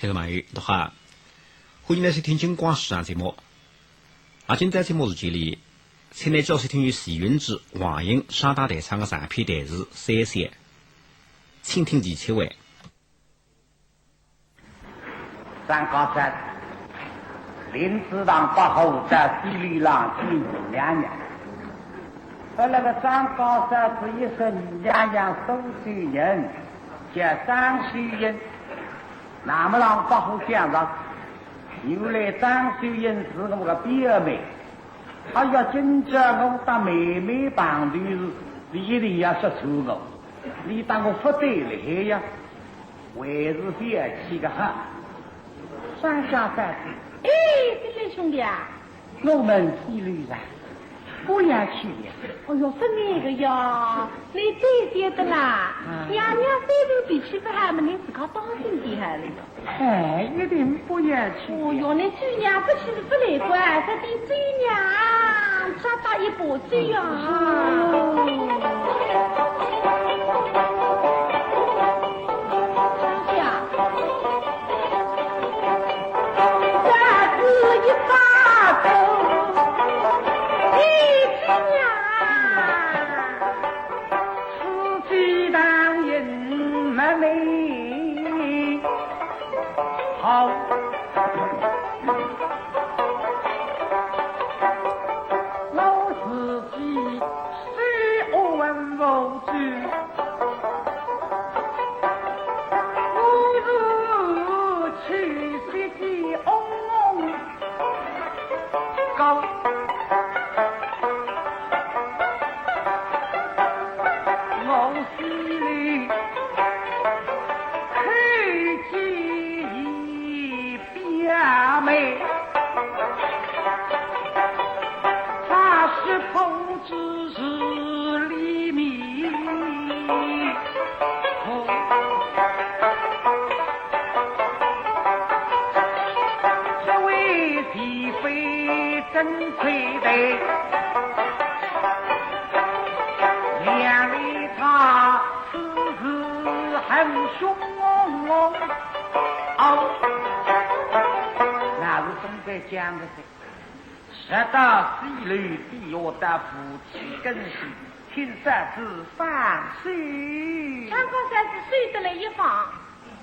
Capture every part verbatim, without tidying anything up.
各位朋友，大家好，欢迎来收听金光书场节目。啊，今朝节目时间里，请来教收听由徐云志、王英双档弹唱的长篇弹词《三笑》，请听第七回。张家山，林子堂伯虎到西楼浪见娘娘。而那个张家山是一个娘娘苏州人，叫张秀英。 那么让伯虎讲着，原来张秀英是我个表妹。哎呀，今朝我搭妹妹碰头是，是一定要说错我，你当我勿对了呀，还是覅去个好。张家山，哎，这位兄弟啊， 我们西楼上，不要去了。哎哟，不那个呀，你这些的啦，啊。娘娘虽然脾气不好嘛，你自家当心点好了。哎，一定不要去了。哦哟，你这样不去不来怪，这点这样，抓到一把这样啊。想想。 那是总归讲的噻。 直到西楼底下的扶梯跟前，请嫂子放手。张家山是手得来一放，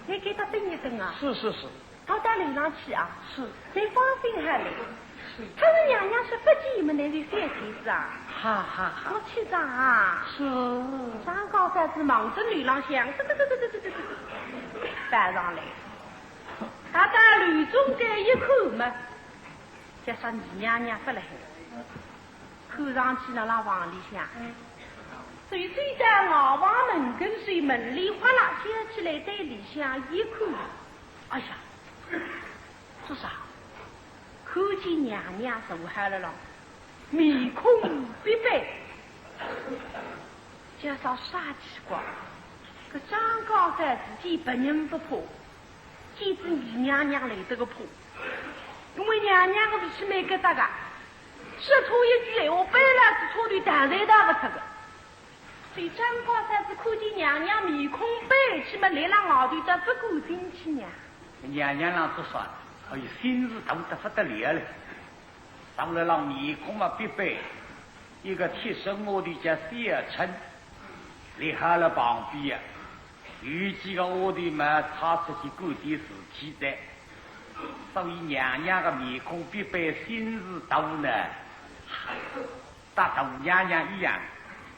你给他等一等啊。是，是，是。到大楼上去啊。是。你放心好了。是。他是娘娘说不见嘛，那就小姐子啊。哈哈哈。我去找啊。是。张家山是望着楼浪向，嘚嘚嘚嘚嘚嘚嘚，跑上来。他到楼中间一看嘛， 就说二娘娘勿辣海，看上去辣辣房里向。走走到外房门跟首，门帘哗啦掀起来，对里向一看，哎呀，做啥？看见娘娘坐辣海了，面孔必白。 叫啥啥奇怪？搿张家山自己别人勿怕，见仔二娘娘来得个怕。因为娘娘个脾气蛮轧个，说错一句闲话，扳牢仔差头弹侪弹勿出个。所以张家山是看见娘娘面孔板起么，立辣外头，倒勿敢进去呀。娘娘辣做啥？哎哟，心事大得勿得了了。 上来了，面孔嘛必白，一个贴身丫头叫小春，立好了旁边啊，有几个丫头嘛，差出去干点事体哉。所以娘娘个面孔必白，心事大呢，搭大娘娘一样，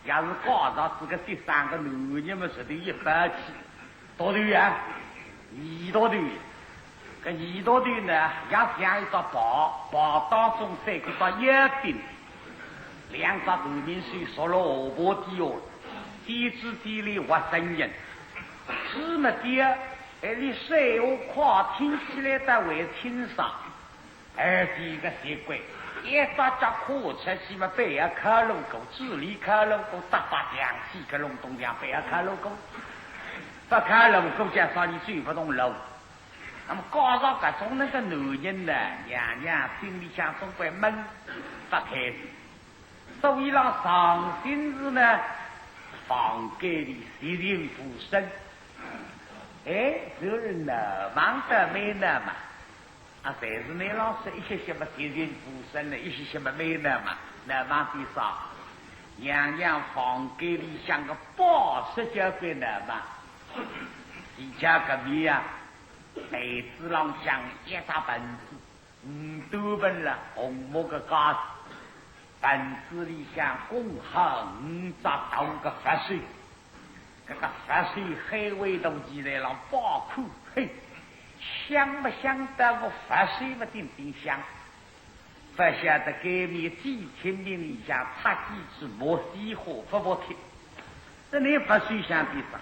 也是告诉自个第三个男人嘛，实头一般去。 大头呀，二大头。搿二大头呢，也像一只豹，豹当中三个大腰兵，两只头名手缩了下巴底下，尖嘴尖利活狰人。是么的，哎，你说闲话快，听起来倒还清爽。 而且个习惯，一只脚跨出去嘛，板要敲锣鼓，嘴里敲锣鼓，搭把响起个隆咚响，板要敲锣鼓，勿敲锣鼓，叫啥你走勿动路。那么加上搿种那个男人呢，娘娘心里向总归闷勿开心。所以讲上心事呢，房间里寂静无声。哎，就是闹猛倒蛮闹猛。啊，但是呢，老师一歇歇么接近无声了，一歇歇么蛮闹猛，闹猛点啥？娘娘房间里向个摆设交关闹猛，而且搿面啊，台子浪向一只盆子，五斗盆了，红木个架子，盆子里向供好五只大个佛手。 搿个佛手海会大旗台浪摆开，嘿，香么香得我佛手么顶顶香。勿晓得该面紫禁城里向插几支木樨花勿服帖。搿拿佛手香点啥？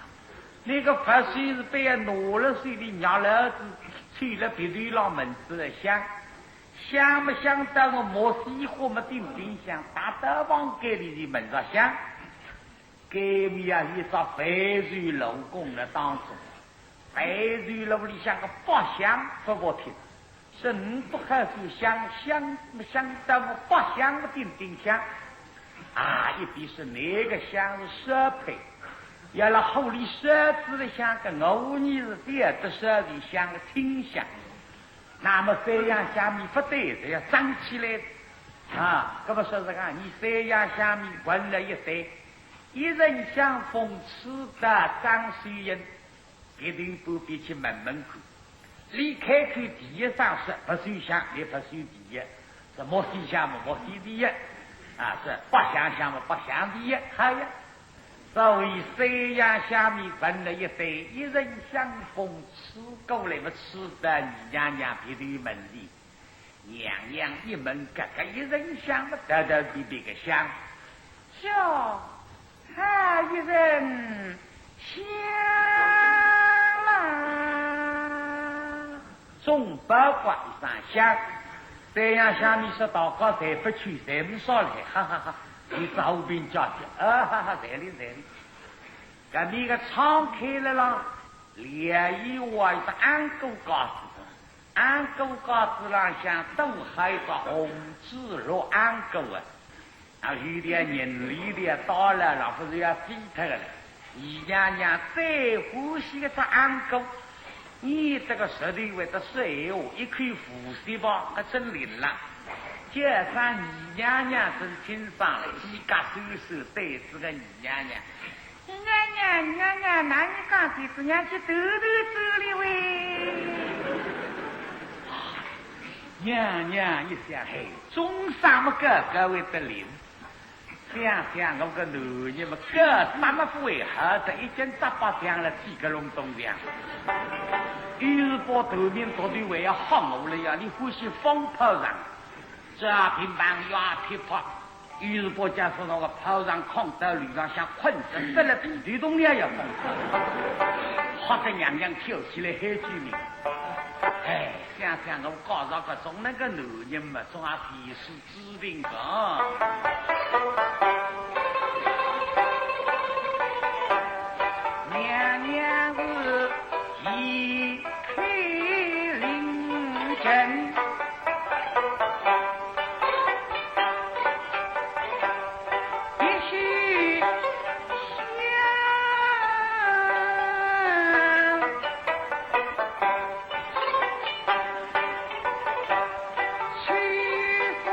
搿个佛手是拨人拿了手里捏牢仔，吹了鼻头浪闻仔了香。香么香得我木樨花么顶顶香，踏到房间里去闻着香。 该面啊，有只万寿炉供了当中，万寿炉里向个八香勿服帖，是五百开水香，香香得我八香个顶顶香。啊，一边是那个香是烧配，要辣火里烧仔里向个，我呢是点得烧里香个清香。那么三样香味勿对，就要争起来。啊，搿么说是讲，你三样香味混了一堆， 一人香风吹得张秀英，鼻头半边去闻闻看。俚开口第一声说，勿算香，也勿算第一，是木樨香么木樨第一，啊，是八香香么八香第一，好呀。所以三样香味混了一堆，一人香风吹过来么，吹得二娘娘鼻头门里。 娘娘一闻，搿个一人香么，特特别别个香。哟，好一人香啦！总包括一声香，三样香味说道家侪勿去，侪勿说了，哈哈哈！你找病解决，啊哈哈，在哩在哩。搿面个窗开了啦，帘一外一只安过架子， 安过架子浪向多好一只红栀绿安过啊。啊，有点人里的到了，老夫子要飞脱个了。二娘娘最欢喜一只安过，你这个舌头会得说闲话，一口无锡话，还真灵了。叫声二娘娘真清爽了，几个手手对仔个二娘娘。 娘娘，娘娘，哪你讲起子娘去兜兜走哩喂？娘娘一想，嘿，终生么个个会得灵。想想我个男人么，个啥么不会好得一件杂八讲了几个隆咚讲。于是把头面昨天还要吓我了呀，你欢喜放炮仗，这乒乓呀噼啪。 于是把家说那个炮仗扛到楼浪向困着，得了鼻头痛了要放炮，吓得娘娘跳起来喊救命。哎，想想我家着个总那个男人嘛，总也是注定个。娘娘是一 开灵前，必须香，吹风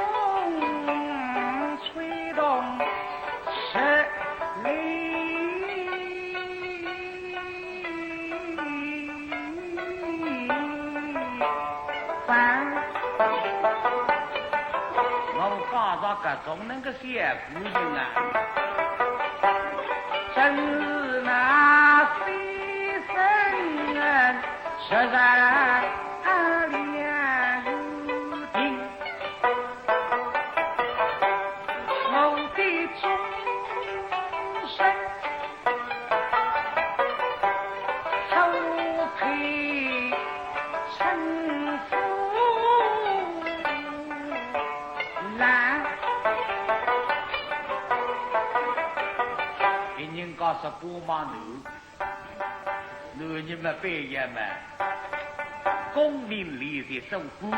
吹动十里帆。我家着个总能个小夫人啊，真是那先生人，实在良人。 我的终身好配陈福兰。别人家是不骂你， 男人嘛，扮演嘛，功名利禄做官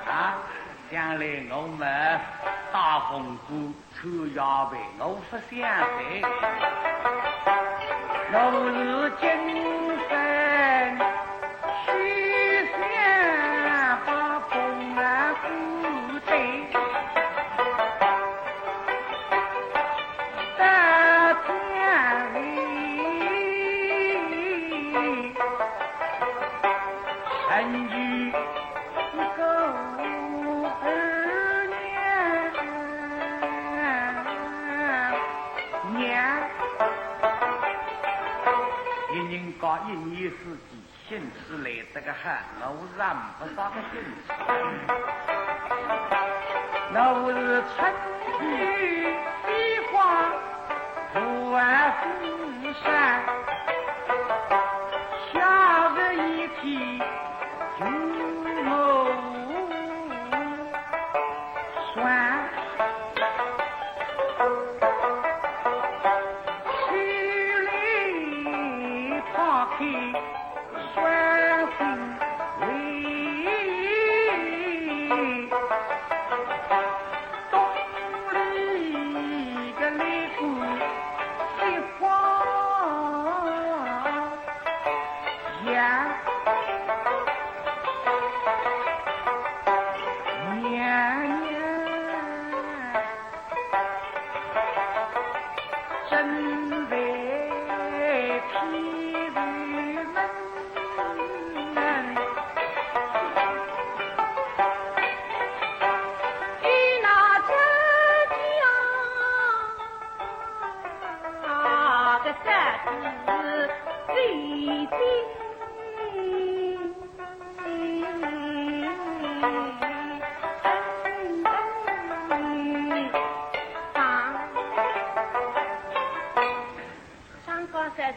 啊，将来我嘛，打红官，穿夜饭，我不想的。我是精神恩于狗娘。一人家一年四季，兴趣来得个好，我是也没啥个兴趣。我是春去西花， 不爱湖山，夏日一天就没船。秋来花开 双心为，东里个那个西花园。娘娘 正在天门，与那浙江个三子最近。 张家三子，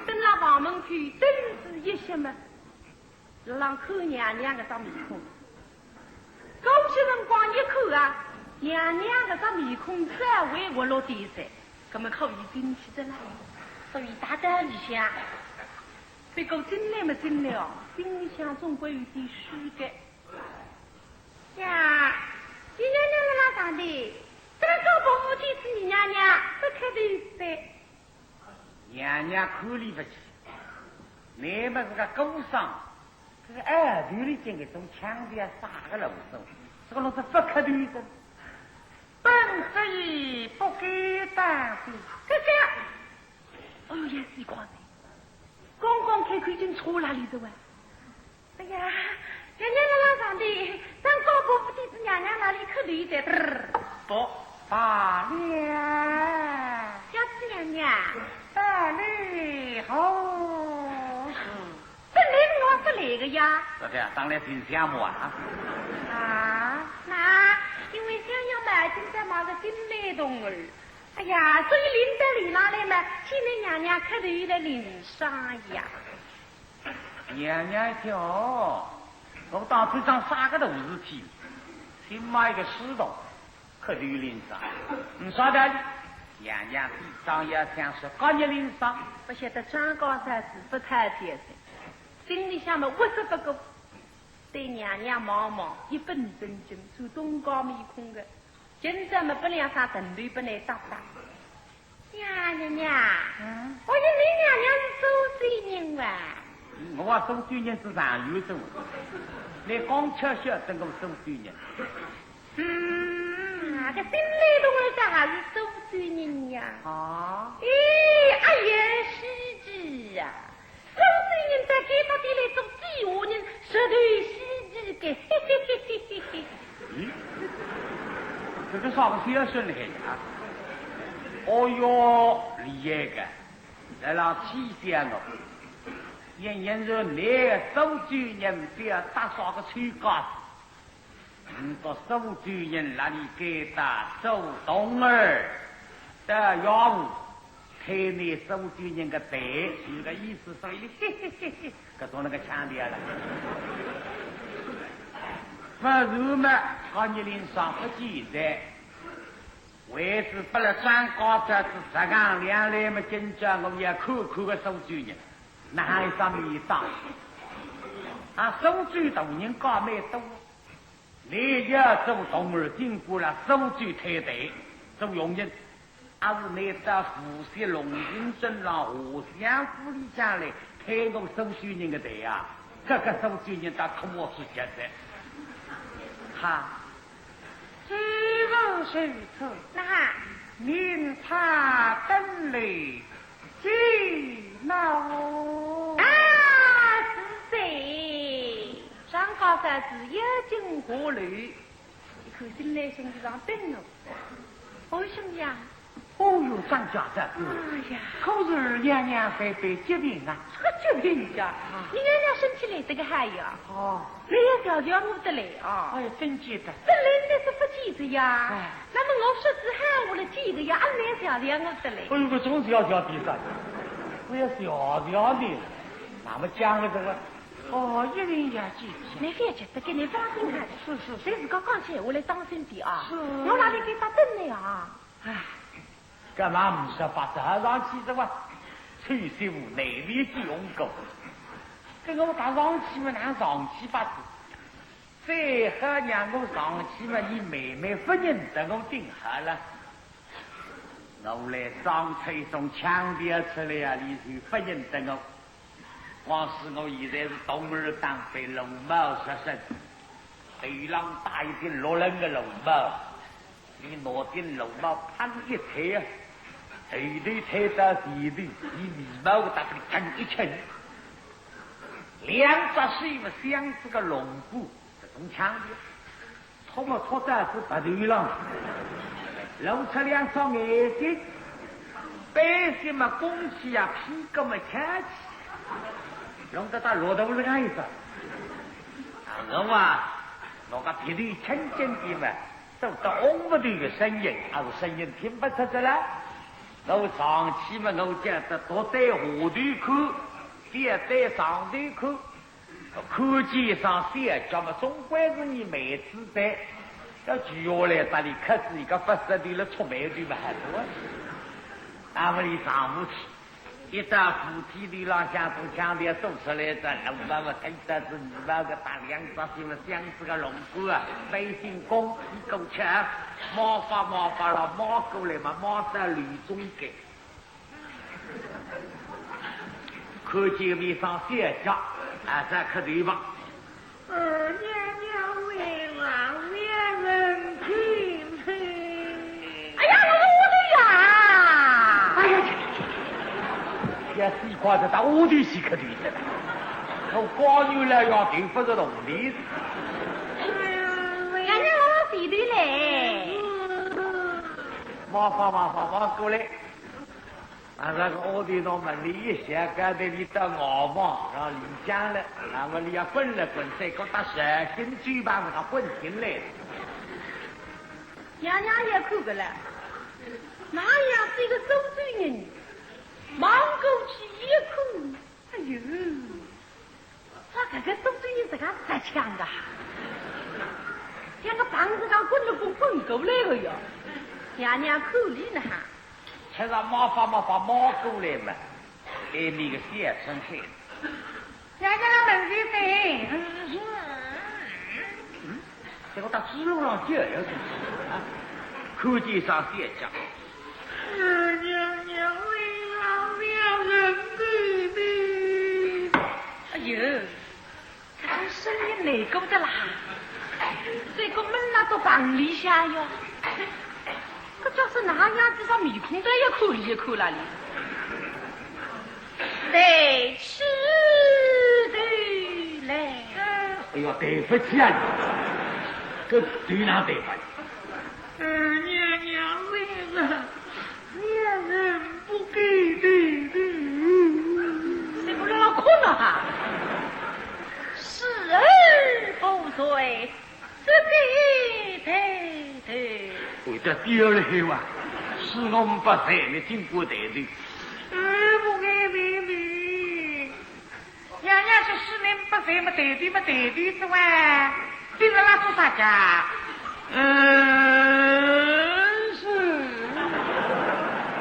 蹲辣房门口，登时一歇么，辣浪看娘娘搿张面孔。过去辰光一看啊，娘娘搿张面孔稍微活络点噻，搿么可以进去的啦。所以大胆里向，不过进来么进来哦，心里向总归有点虚的。 呀，你娘娘辣辣上头，搿个婆婆天子你娘娘勿开头噻。娘娘看里勿起，乃么是个孤孀，搿个耳朵里进个种腔调啥个老手，这个弄是勿开头的，本是也不该当的。这个，哦，也是一块的，刚刚开口已经戳哪里的哇？ 哎呀，娘娘辣辣上头，张家婆婆天子娘娘哪里可留得？不罢了。小姐娘娘，到来何事？本来是我勿来个呀。是的，当然平常么啊。啊，那因为想要买今朝买个新来童儿，哎呀，所以领到里浪来嘛，请你娘娘开头来领赏呀。 娘娘一听，哦，我当初桩啥个大事体，新买一个书童，可头领赏，嗯，啥道理？娘娘比张要想说，高日领赏。不晓得张家三子勿太天真，心里想么，我说不过，对娘娘望望，一本正经，是东家面孔的。 今朝么拨两声头拨俚搭搭。呀，娘娘，嗯？我说你娘娘是苏州人哇？我啊，苏州人是常远州，你刚巧晓得我苏州人。嗯，搿新来童儿家还是苏州人呀？啊？咦，哎呀，稀奇呀！ 苏州人到该搭点来做几下人，实头稀奇个，嘿嘿嘿嘿嘿嘿。咦，搿个啥个小孙来呀？哦哟，厉害个，来了气死我！人人说你苏州人，覅搭啥个臭架子。 嗯，到苏州人那里给他做童儿，到岳父推你苏州人个台，是个意思，所以嘿嘿嘿嘿，搿种那个腔调了。勿是嘛，高日领赏勿简单，为仔拨了张家三子实梗两来么，今朝我也看看个苏州人，哪有啥味道？啊，苏州大人家蛮多。 你要做童儿，经过了苏州推台，做佣人，还是你到无锡龙兴镇浪华相府里向来推我苏州人个台啊？搿个苏州人倒可没出息哉。哈，既然如此，那明察等来见呐。啊，是哉。好嫂子要紧下楼，一看新来兄弟上等了。哦，兄弟啊。哦哟，张家长。哎呀。可是娘娘在被急病啊。这个急病呀，啊。你娘娘身体来得个好呀。哦。来也调调我得来啊。哎呀，真急得。本来那是不急的呀。哎。那么我说是喊我来急的呀，俺来调调我得来。哎呦，我总是要调的噻。我也是要调的。那么讲了这个，哦，一定要急急。你别急，这个你放心看。是，是，是。这是刚刚才我来当心的啊。是。我那里给他等的啊。哎，干嘛不说把这上去这个，吹水壶难免几用过。跟我打上去嘛，拿上去吧。最好让我上去嘛，你妹妹不认得我顶好了。我来装出一种腔调出来啊，你就不认得我。 光是我现在是东二当被龙帽着身，头浪戴一顶绿纶的龙帽，你拿顶绿帽盘一推啊，头头推到前头，你眉毛个搭里梗一翘，两只手么像是个龙骨，这种腔调。 托么托在是白头浪，露出两双眼睛，背心么弓起呀，屁股么翘起，弄得他落头是个意思。啊，我啊，我个鼻头轻轻的嘛，走到翁不头的声音，还是声音听不出来了。我上去嘛，我叫他坐在下头看，别在上头看。 看见上小脚嘛，总归是你妹子的。要跪下来，搭里磕仔一个八十度了，触霉头嘛，还多。那么你上不去，一到扶梯头浪向从墙壁走出来，这龙帽嘛，跟着是眉毛个搭两只手嘛，像是个龙骨啊，背心弓，屁股翘，冒法冒法了，冒过来嘛，冒到楼中间。 看见面上小脚，啊，再磕头吧。呃，娘娘万岁，万岁。哎呀，我的呀！哎呀，这西瓜子到屋里去磕头去了。我高原来要头不是铜钿。哎呀，娘娘，我洗头嘞。麻烦，麻烦，麻烦过来。 啊，那个屋里头门里一掀，刚才你到茅房，让里向了，那么你要滚了滚，再给他小心嘴巴，给他滚进来。娘娘也看个了，那样是一个苏州人，望过去一看，哎呦， 他搿个苏州人自家实梗个，像个棒子刚滚了滚滚过来个哟。娘娘看俚呢哈。吃着麻烦麻烦冒过来嘛，对面个小春海。娘娘门前请。嗯，这个到猪肉上叫要紧啊，看见上小脚。 是娘娘为了两人的命。哎呦，这个声音难过的啦，这个门那都房里向哟。搿叫是哪样子个面孔都要看里一看了哩。对，是的嘞。哎呦，对不起啊，这对哪对不起？ 呃，娘娘来了，两人不敢抬头。这个老困了哈。是儿不睡，只得抬头。为得第二了嘿哇，是我们不睡，你尽管抬头。儿不敢抬头。 娘娘说是恁不睡么，抬头么抬头子哇，盯着那做啥家？嗯，是。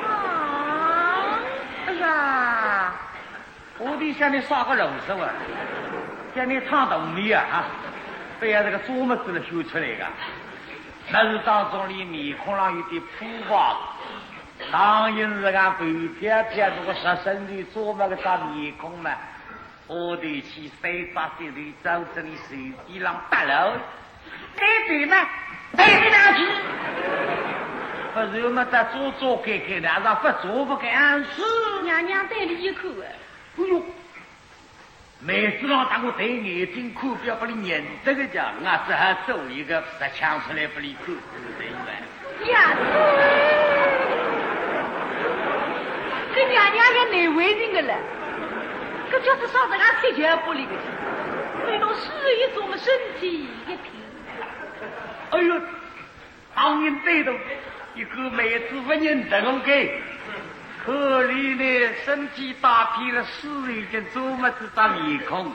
啊，哎呀，我得向你耍个冷手啊，向你唱东西啊，哈，不要这个做么子了秀出来个。那是当中你面孔上有点铺吧，当然是俺白飘飘这个十身的做么个大面孔嘛。 我头去三把手头照着你手臂浪搭牢，抬头嘛，抬不上去。不然嘛，再做做看看，哪能不做不敢是？娘娘对俚一看，哎。哎呦，妹子浪搭我对眼睛看，覅拨俚认得个叫，我只好做一个实腔出来拨俚看，对勿对？呀，搿娘娘也难为情个了，搿叫是啥人家踢球玻璃个去，为了输一种么身体一拼。哎呦， 当年对头，一个妹子勿认得我个，可怜呢，身体大片了，死已经做么子大面孔。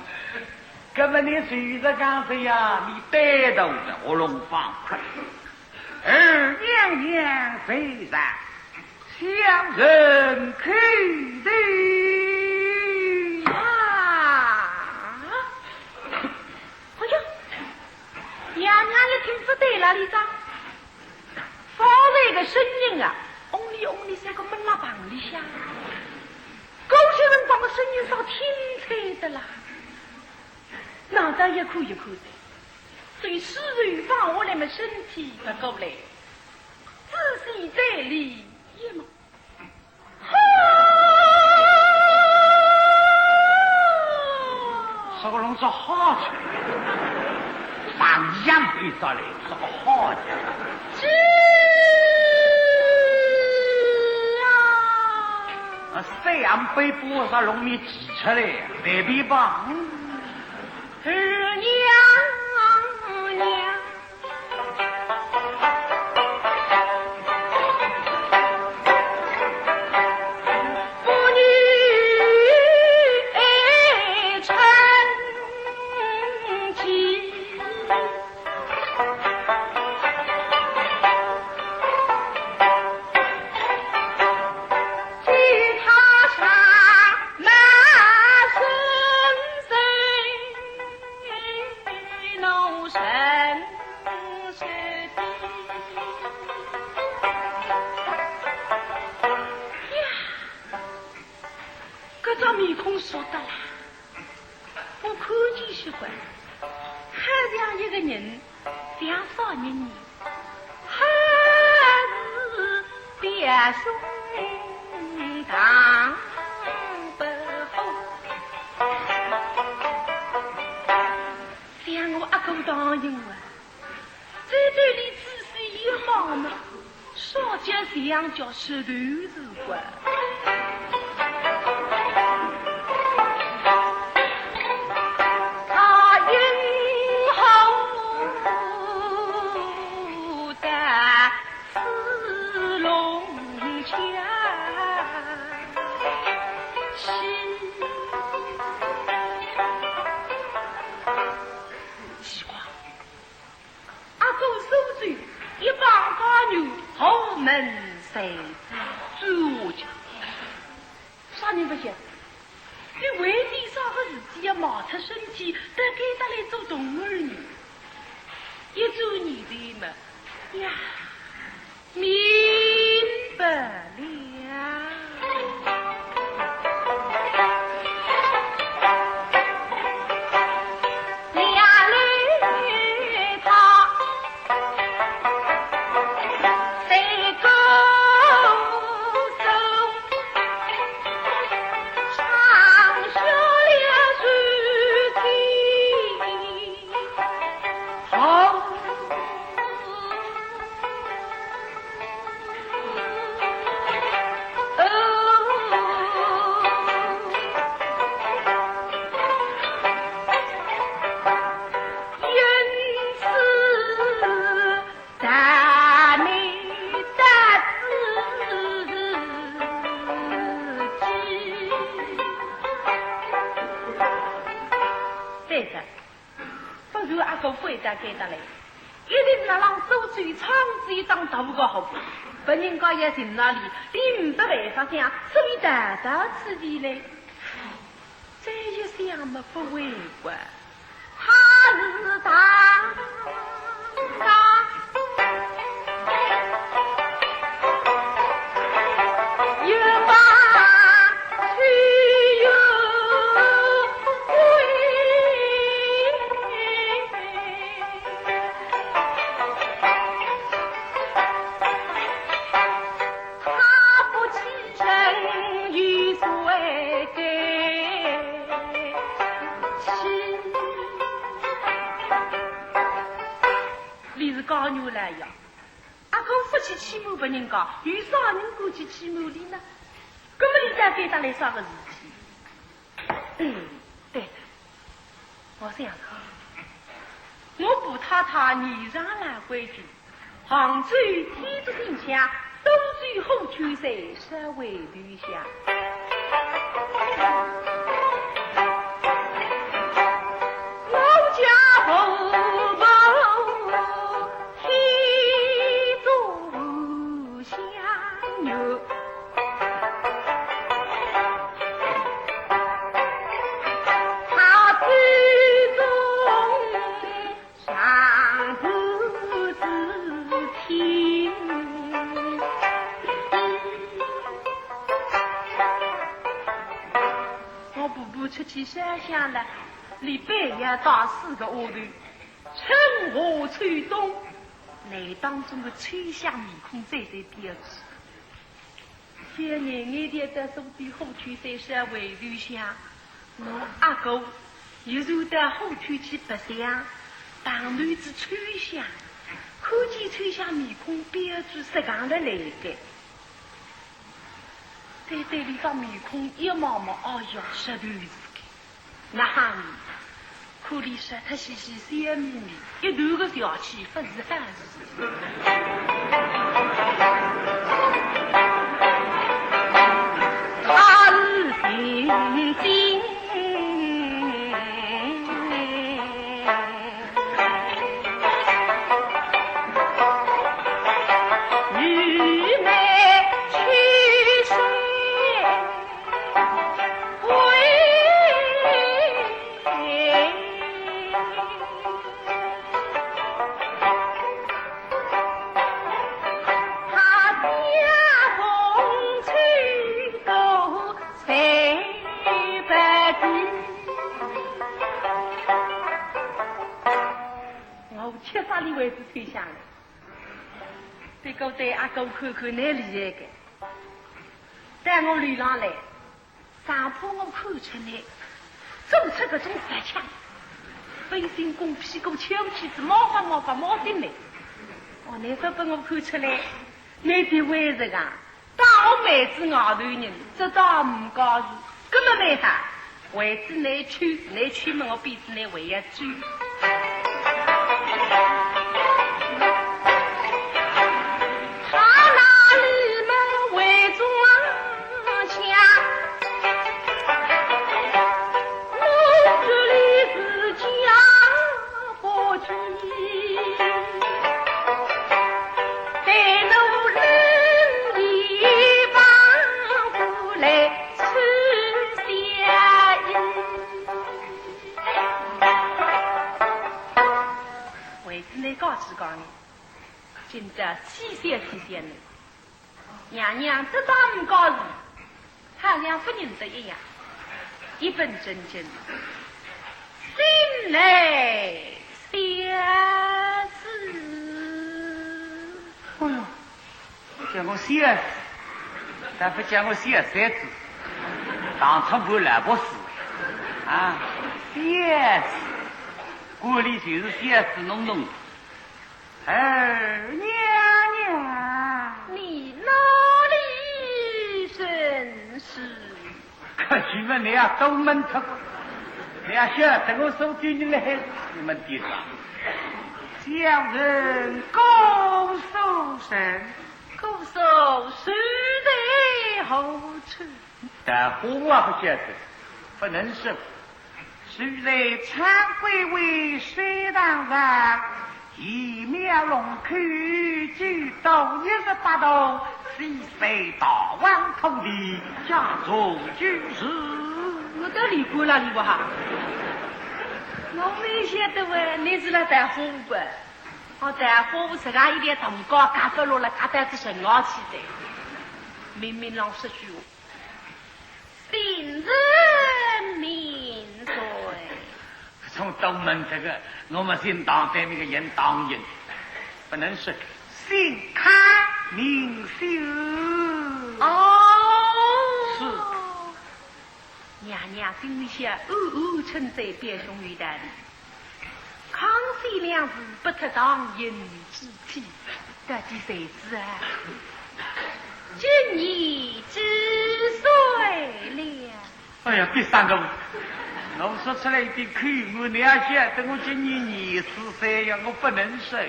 搿么你随着讲这样，你对头的喉咙放开。二娘娘在上，小人叩头。啊！哎呀， 娘娘一听勿对了，里长，方才个声音啊，嗡里嗡里像个闷辣棚里向，搿歇辰光个声音少清脆的啦。哪能一看一看的，对四周放下来么身体别过来，仔细对里一望。 啥个弄只好去？房间背着嘞，啥个好去？是啊。啊，三阳背包啥弄你挤出来，随便吧。嗯。二娘娘。 呀，搿张面孔熟得啦，我看见习惯，还像一个人，像啥人呢？还是表兄唐伯虎。像我阿哥唐寅啊， 再对俚仔细一望嘛，啥叫像叫石头似个。他因何在此弄僵心？奇怪， 阿哥苏州一帮官员豪门才子朱家，啥人勿晓得？伊为点啥个事体要卖脱身体，到该搭来做童儿呢？一转念头嘛，呀，明白了。对个，不如阿哥回到该搭来，一定辣浪苏州闯仔一档大个祸，别人家要寻牢俚，俚呒不办法想，所以逃到此地来。 再一想么不会吧，他是大大冤枉，去冤枉。 他不欺人有谁对？俚是家奴来呀，阿哥勿去欺瞒别人家，有啥人敢去欺瞒俚呢？搿么俚再该搭来啥个事体？嗯，对的，我想，我婆太太年上老规矩，杭州天竺新乡，都是虎丘山，山为头乡。我家婆婆天竺新乡哟。 我婆婆出去烧香了，俚板要打四个号头，春夏秋冬，那当中的秋香面孔最最标致。 今年眼前在苏州虎丘山山回头乡，我阿哥又是到虎丘去白相，碰头仔秋香，看见秋香面孔标致，实梗得来个。对对俚张面孔一望望，哎呀，实头是个。 那哈，看俚煞脱兮兮、笑眯眯，一头个笑气，勿是好事。他是心惊。 我吃啥俚为之秋香了？对过对阿哥看看，蛮厉害个。带我楼浪来，生怕我看出来，做出搿种实梗，本身功夫个，挑起仔冒犯冒犯冒进来。哦，难勿拨我看出来，难得为实梗。 当我妹子外头人，这倒呒介事，搿么蛮好。为仔倷去，倷去么我比仔倷还要走。他那里么为中央，我这里是家 不去，被奴人一把扶来吃下去。为仔倷告诉讲呢，今朝西厢提醒倷， 娘娘这张面孔，好像勿认得一样，一本正经，新来相识。哎哟，叫我相识，但勿叫我小三子，当初我老婆是啊，相识，管俚就是相识弄弄。 二娘娘。你哪里认识？可惜嘛，你要多问他，你要晓得我苏州人了，还是问点啥？小人姑苏人。姑苏住在何处？ 但我也不晓得，不能说。住在昌归位水塘上，沿庙弄口，九度一十八度，西北大王土地，家中居住。我到里官了，里官哈。我没晓得喂，你是来谈花屋个？哦，谈花屋自家一点同高，嘎不落了，嘎到只城外去的。明明让说句话。 姓甚名谁？从东门这个，我们姓唐，对面个人唐人，不能说姓康名秀。哦。是。娘娘心里想，暗暗称赞表兄有道理。康熙两字不出堂，人之气，到底谁知啊？今年几岁了？哎呀，别伤我，我说出来一点口误，你要晓得我今年廿四岁呀，我不能说呀。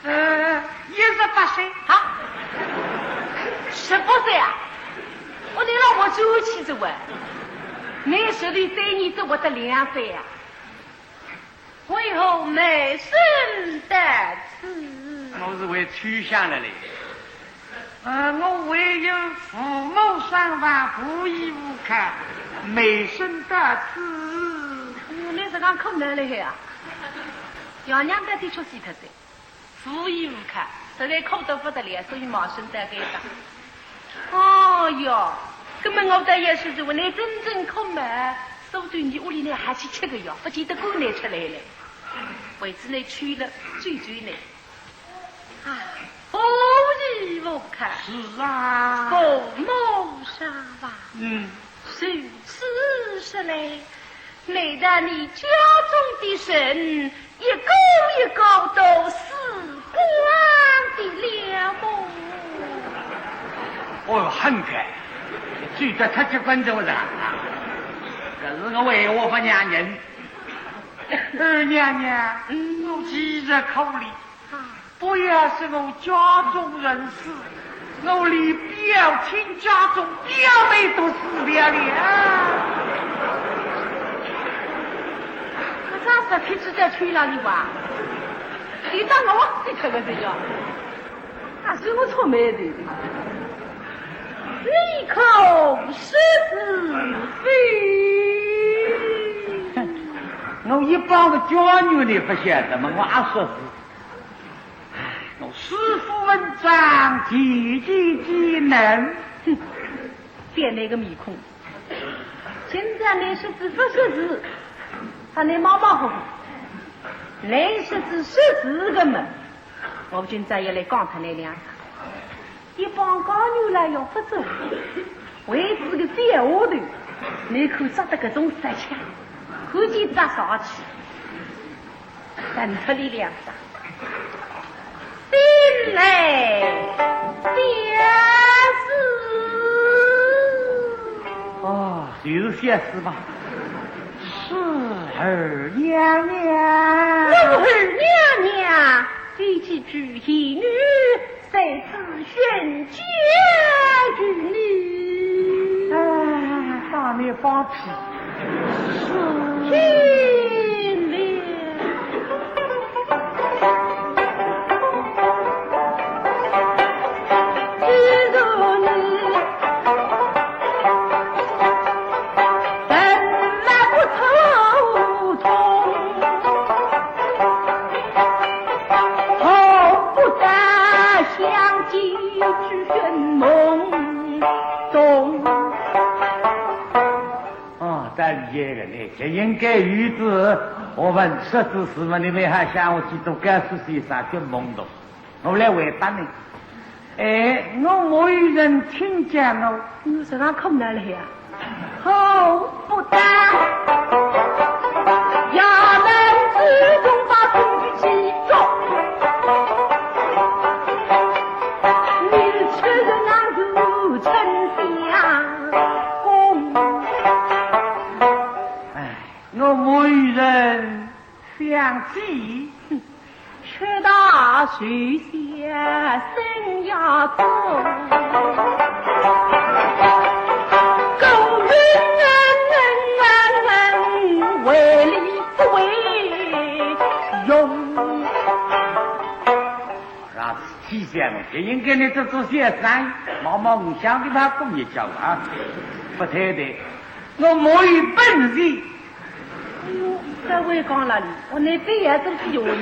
呃，一十八岁。啊？十八岁啊？我，你老婆转去的喂。你十六岁，你怎么得两岁啊？为何卖身到此？我是为秋香来嘞。呃，我为有父母双亡，无依无靠，卖身到此。哎呦，你是讲困难了呀？爷娘到底出死脱的。 无依无靠，实在苦得不得了，所以卖身到该搭。哦哟，根本我倒也是，如果你真正苦嘛，说不定你屋里呢还去吃个药，不见得赶你出来嘞。为此呢，去了，追追呢。啊，无依无靠。是啊。父母双亡。嗯。如此说来，难道你家中的人 一个一个都死光的了么？哦哟，很快，追得太结棍怎么着啊？可是我为我不让人。二娘娘，嗯。我其实可怜，啊。不要说我家中人死， 我连表亲家中表妹都死掉了。我啥事体只在吹了你哇？你当我忘记这个人呀？啊，是我错没的。你可说是非？我一帮个家女你不晓得吗？我阿说是。 哎，我师父文章，件件皆能。哼，变了一个面孔。现在你说是不说是？他那马马虎虎，来说是说是个么？我今朝也来讲他那两场。一帮高牛来要不走，为这个小丫头，你看着得搿种色相，看见着啥气？ 等脱你两声。进来，小厮。哦，就是小厮嘛。是二娘娘。我二娘娘，第几句言语 在此宣讲于你。哎，放你放屁！是。听了。既如你，怎么不头痛？ 何不搭香几句寻梦中？哦，道理也有呢，就应该如此。我问说之是么，你们还想我去做告诉先生寻梦中？我来回答你。 哎，我没有人听见哦。你身上困难了呀？好不得，衙门之中把证据起作，你是吃人啊，如丞相公。哎，我没有人 想起，却道谁下生涯中，故人为理不为用。 让自己想，就应该你这做小生意，毛毛你想的他工业家啊，不太对。我没有本事。哎呦，这位讲了哩，我那边也都是有人。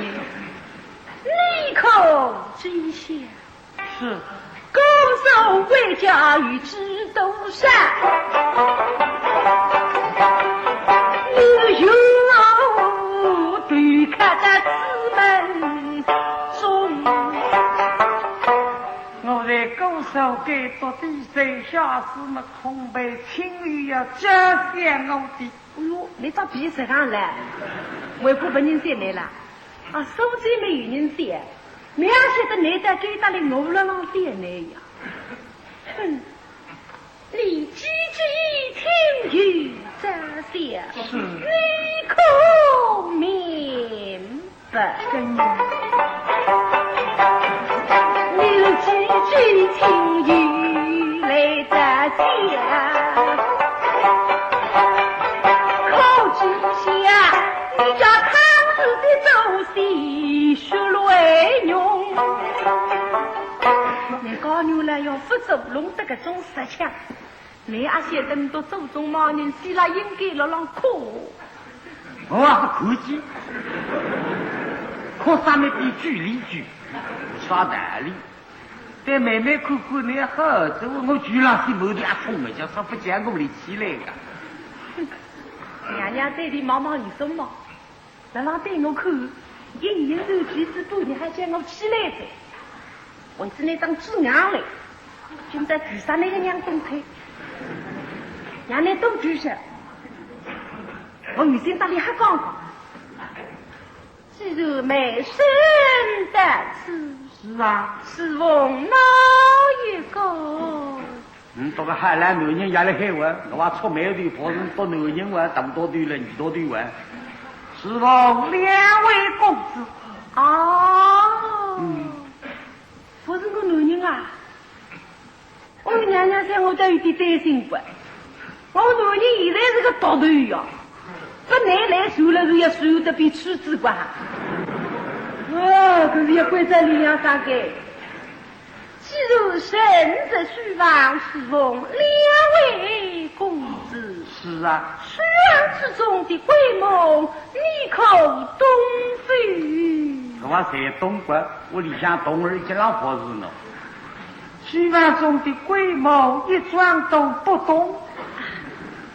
你可真想，是。高手为家与知多少，你有对客的资本 中。我在高手该到底谁下世么恐怕亲友要这样我的。哎哟，你到底是讲了，我也不问人谁来了。啊，手机没有人写，你要写的你在给他的我了浪写呢呀。哼，你几句听有这些，是。你可明白？ 你几句情由来得讲，可知晓你家康氏的祖先血泪浓。你讲原来要不走弄得搿种事情。 你阿晓得倷祖宗么人死了应该落浪哭。我也不看见，哭啥么比举例举，啥道理？对妹妹看看，你好，这我举了些没的啊，冲了，叫啥不讲我立起来个。娘娘对你毛毛雨松么？ 辣浪对我看，隐隐然举止不，你还叫我起来着。为仔你当猪娘嘞，现在举啥那个娘动腿，让你多举些。我有心搭你还讲讲，既然妹身在此，是啊。是奉哪一个？ 嗯，这个海南男人也来海玩，我还出卖的，不是多男人玩，这么多对了，你多对玩。是奉两位公子。哦。嗯。不是我男人啊。我娘娘想我倒有点担心过。我男人现在是个毒头呀，不能来受了，是要受得比处子吧。哦，可是要关照你娘啥个。 既然身在书房，是奉两位公子。是啊。书房之中的闺梦，你可懂否？我侪懂个，屋里向懂，而且老婆是呢。书房中的闺梦，一桩都不懂。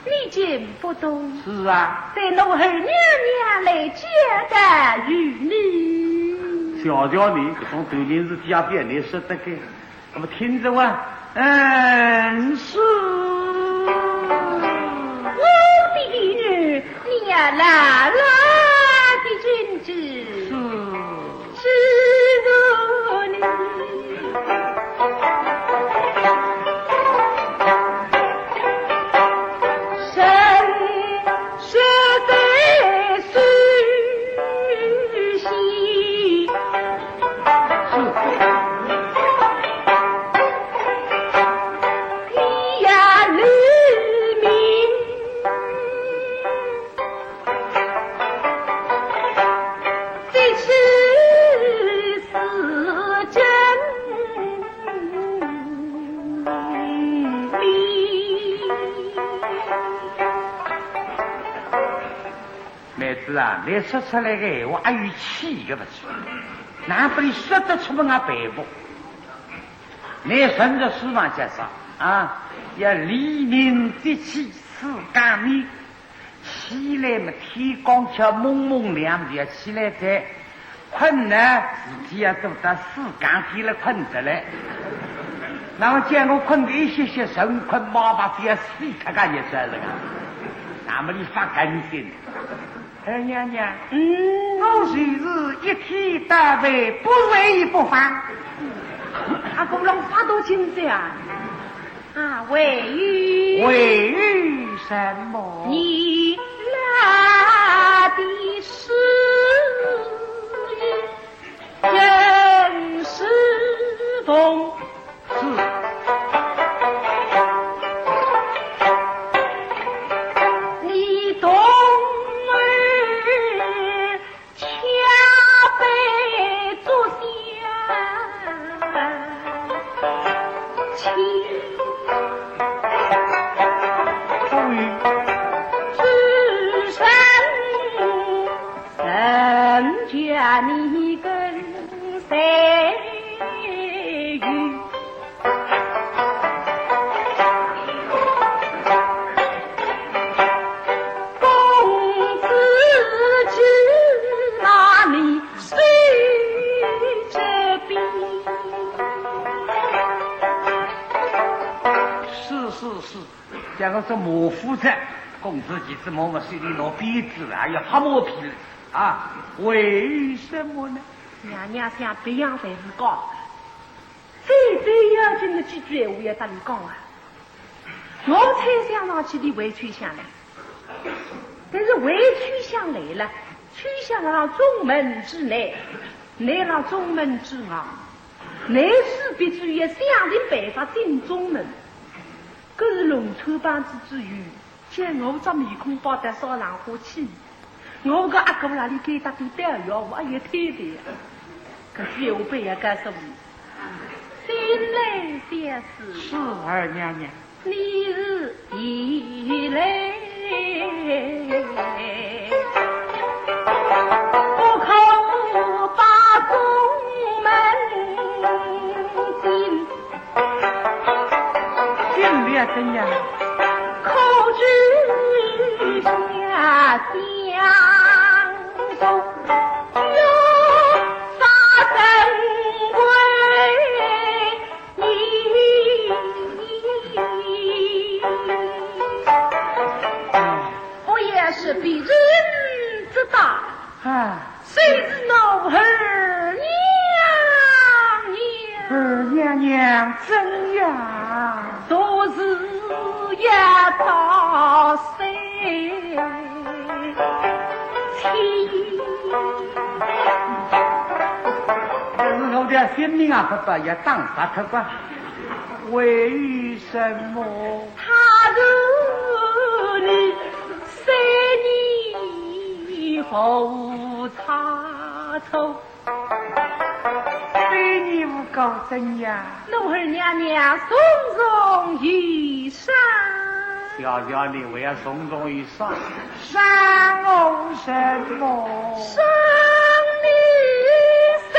你竟不懂？是啊。待奴儿娘娘来交代于你。小姐呢，搿种头面事体也别人说得个，那么听着啊，嗯，是。我的女儿，你呀，老老的听着。是。 是我的，身，身在苏州，你呀，黎民。 这是真理。妹子啊，你说出来个闲话，还有气个不是？哪不你说得出么俺佩服？你顺着书房介绍啊，要黎民即起，四更眠。 起来嘛，天刚巧蒙蒙亮，就要起来哉。困呢，事体要做到四更天了困得来。那么叫我困得一歇歇，神困麻麻，就要死脱个也算了啊。那么你发甘心。二娘娘，嗯。我就是一天到晚不睡不放。啊，搿能发大劲哉啊？ 啊，为有，为有什么？你那的诗人是同，是。你同儿 恰被捉下去。终于，只剩人家你跟谁去？ 公子只拿你手这边，像我这马夫子，公子其实我们手里拿鞭子了，也要拍马屁了啊？为什么呢？娘娘想别样才是讲，最最要紧的几句闲话要搭你讲啊。我猜想上去你会秋香来，但是会秋香来了，秋香辣中门之内，你辣中门之外，你势必就要想尽办法进中门。 可是弄错帮子之后，见我只面孔摆得烧浪火气，我个阿哥哪里该搭点调呀，我也推的呀。搿句闲话不要告诉我。新来小姐，是，二娘娘。你是一来，不可把中门进。 进了怎样？可知下相送，有啥珍贵你？不也是别人之大，啊。 谁知我二娘娘，二娘娘怎样？昨日夜到谁？但是我的性命啊，不把也打杀脱吧？为什么？他是你三年无差错。 对你无告怎样？我二娘娘重重有赏。小姐，你为啥重重有赏？赏我什么？赏你三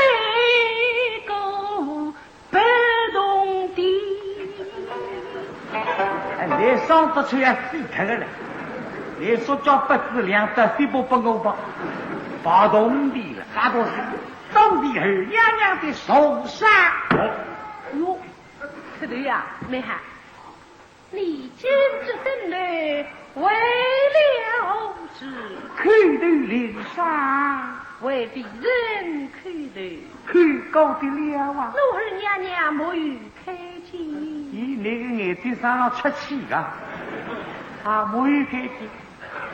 个不铜钿。哎，你赏得出要死脱个了。你说叫不知两得，非不不我吧？不铜钿了，啥东西？ 当着二娘娘的重赏。哟，这对呀，妹妹，你今日登楼为了何事？叩头领赏。为别人叩头？叩过的了啊。我二娘娘没有看见。咦，你个眼睛上了出气啊？啊，没有看见。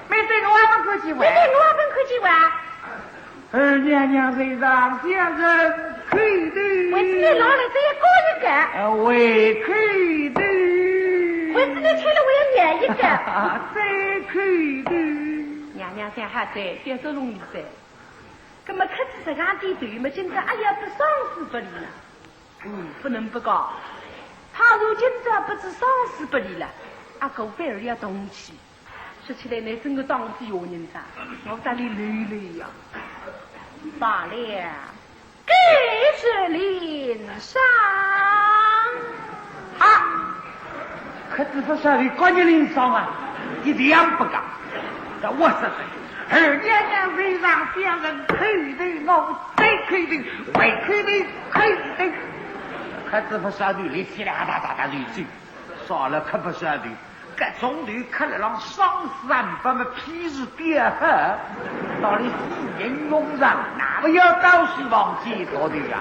没对我阿哥看见哇？没对我阿哥看见哇？二娘娘在上，小人叩头。为此你老来这样高一个。呃，为叩头。为此你吃了我要软一个。再叩头。娘娘想好哉，别说容易哉。那么磕仔实梗点头么，今朝哎呀，不赏赐不利了。 嗯，不能不讲。倘若今朝不知赏赐不利了，阿哥反而要动气。说起来，你真个当仔下人哉，我搭你累累呀。罢了，给是领赏。啊，可知不晓得高人领赏啊，一点不敢。这我说的，二娘娘在上，小人叩头，我再叩头，回叩头，叩头。 磕仔不晓得，立起来，哒哒哒哒就走，少了磕不晓得，搿种头磕了让赏赐啊，不么屁事变好，到底死人弄上，那么要到死亡结道的呀。